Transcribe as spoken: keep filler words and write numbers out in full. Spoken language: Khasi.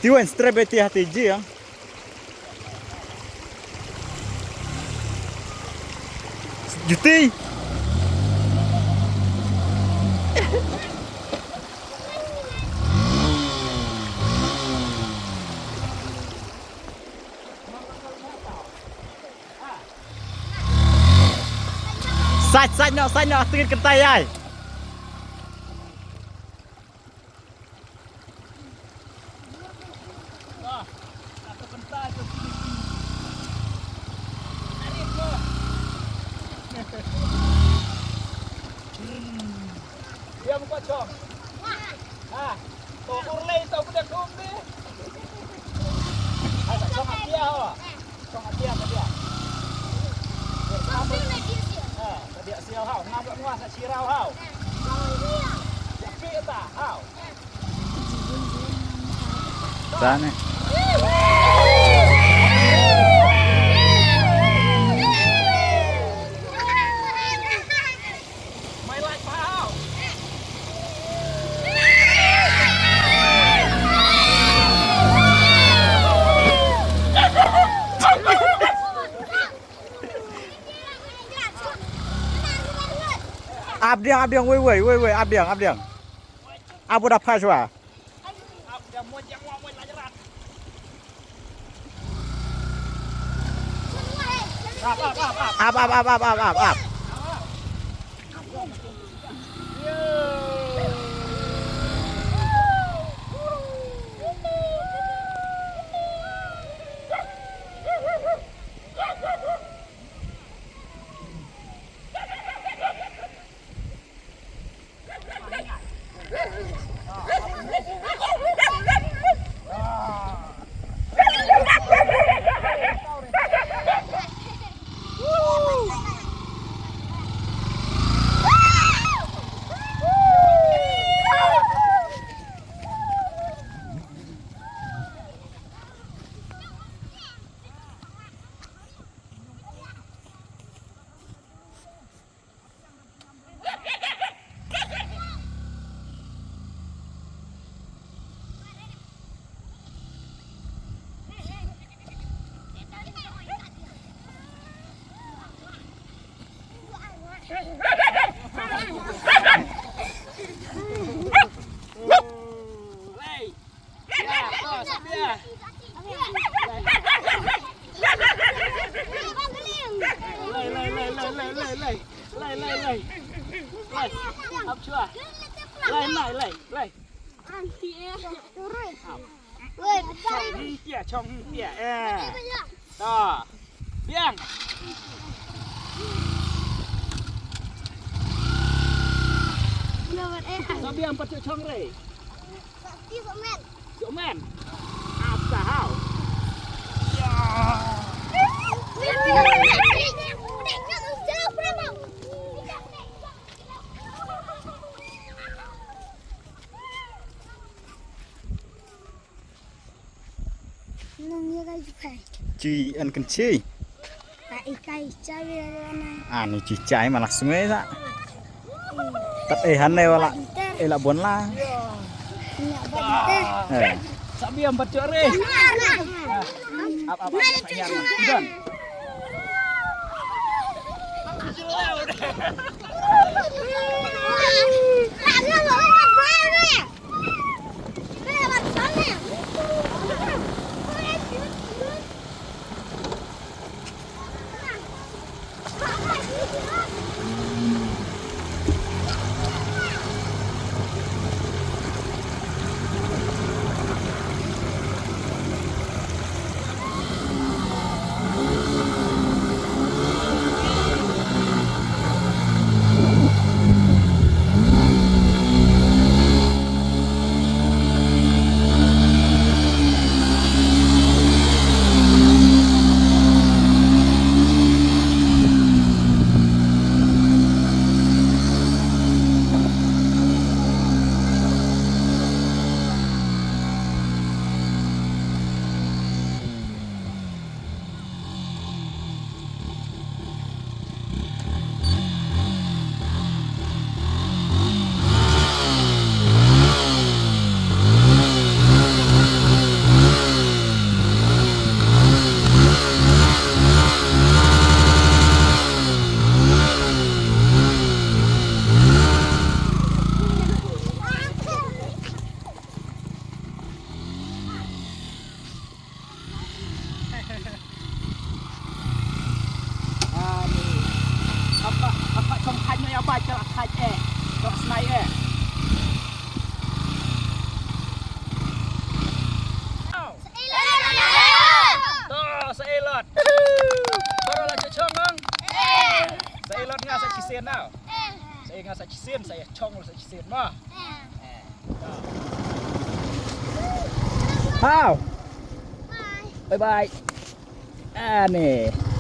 Ti wan straight beti hati jiang. Juti. Sait, sait noh, sait noh, tingin kentai ai. Diam ko chong. Ha. To urlei to budak kumbi. Ai sa chong atia ho. Chong atia atia. Ha, atia siau hau. Ngam lok ngwa sa chirau hau. Atia ta hau. Sane. Ap diang, ap diang, wei, wei, wei, wei, ap diang, ap diang. Ap udah pas wa. Ap, ap, ap, ap, ap, ap, ap. Lai, lai, lai, lai, lai, lai, lai. Lai, lai, lai, lai. Lai, lai, lai, lai. Lai. Wei, chong pia, chong pia. Eh. Ta. Biang. Sa biang pat chong re. Ti somen. Somen. Ap sa hau. Ya. Nang ya kai kai. Chi an kan chi. Ka i kai chai ya na. Ani chi chai malah sungai sa. Tat eh han ne wala. Eh la bon la. Nya ba te. Eh. Sabi am baca re. Ap ap ap. Idan. Nga sa shisien na. Sa nga sa shisien, sa chong sa shisien ma. Hau. Bye bye. Ani.